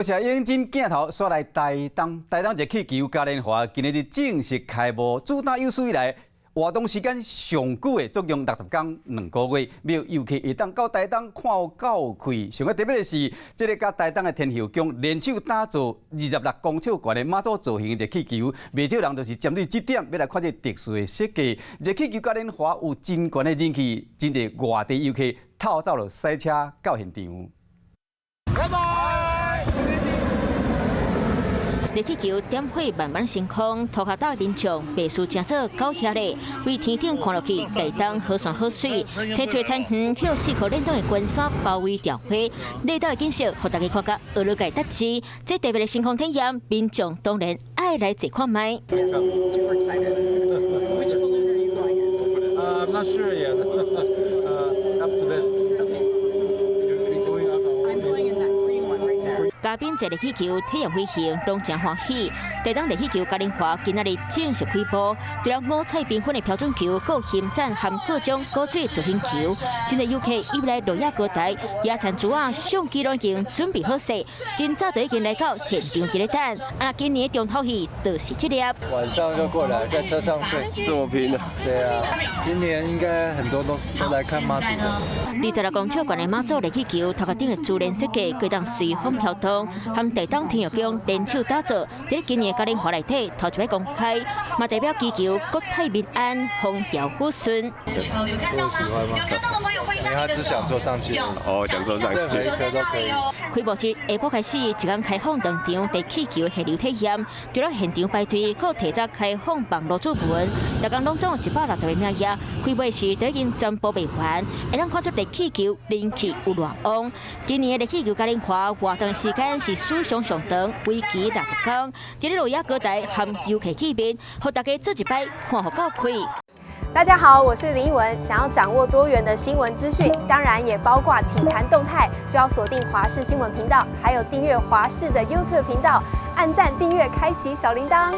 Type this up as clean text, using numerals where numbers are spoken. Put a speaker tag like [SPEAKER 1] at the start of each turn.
[SPEAKER 1] 攝影機鏡頭煞來台東，台東熱氣球嘉年華今日正式開幕，自打有史以來活動時間上久的，總共60工2個月，讓遊客會當到台東看予夠開。上較特別的是，這个佮台東的天后宮聯手打造26公尺懸的媽祖造型的熱氣球，袂少人就是針對這點欲來看這個特殊的設計。熱氣球嘉年華有真懸的人氣，真濟外地遊客透早就駛車到現場。
[SPEAKER 2] 拜拜。
[SPEAKER 3] 熱氣球點火慢慢升空，塗跤島的民眾袂輸成做狗遐咧，對天頂看落去，台東好山好水，青翠田園，予四箍連東的關山包圍著花，熱島的景色，予大家看甲呵咾共得志。這特別的星空體驗，民眾當然愛來坐看覓。
[SPEAKER 4] Which balloon are you going in?
[SPEAKER 5] I'm not sure yet. Up to them. You're going up.
[SPEAKER 4] I'm going in that green one right there.
[SPEAKER 3] 嘉賓坐熱氣球體驗飛行，攏誠歡喜。台東熱氣球嘉年華今仔日正式開幕，除了五彩繽紛的飄準球，閣有巡展含各種古水造型球，真濟遊客入來鹿野高台，野餐桌仔、相機攏已經準備好勢，真早就已經來到現場佇咧等。啊，今年的重頭戲就是這粒。
[SPEAKER 6] 晚上就過來，在車上睡，
[SPEAKER 7] 這麼拼啊？
[SPEAKER 6] 對啊，今年應該很多都來看媽祖的。
[SPEAKER 3] 26公尺懸的媽祖熱氣球，頭殼頂的珠簾設計，會當隨風飄動，和台東天后宮聯手打造，佇今年嘉年華內底頭一擺公開，嘛代表祈求國泰民安、風調雨順。
[SPEAKER 6] 有喜歡嗎？他只想坐上去。
[SPEAKER 7] 哦，想坐上去。
[SPEAKER 6] 任何一顆都可以。
[SPEAKER 3] 開幕日下晡開始，一工開放當場熱氣球下流體驗，除了現場排隊，閣提早開放網路注文，逐工攏總有160個名額。開幕時都已經全部賣完，會當看出熱氣球人氣有偌旺。今年的熱氣球嘉年華活動時間是史上上長，為期60工。佇咧鹿野高台和遊客見面，予大家做一擺看予夠開。
[SPEAKER 8] 大家好，我是林奕文。想要掌握多元的新聞資訊，當然也包括體壇動態，就要鎖定華視新聞頻道，還有訂閱華視的 YouTube 頻道，按讚、訂閱、開啟小鈴鐺。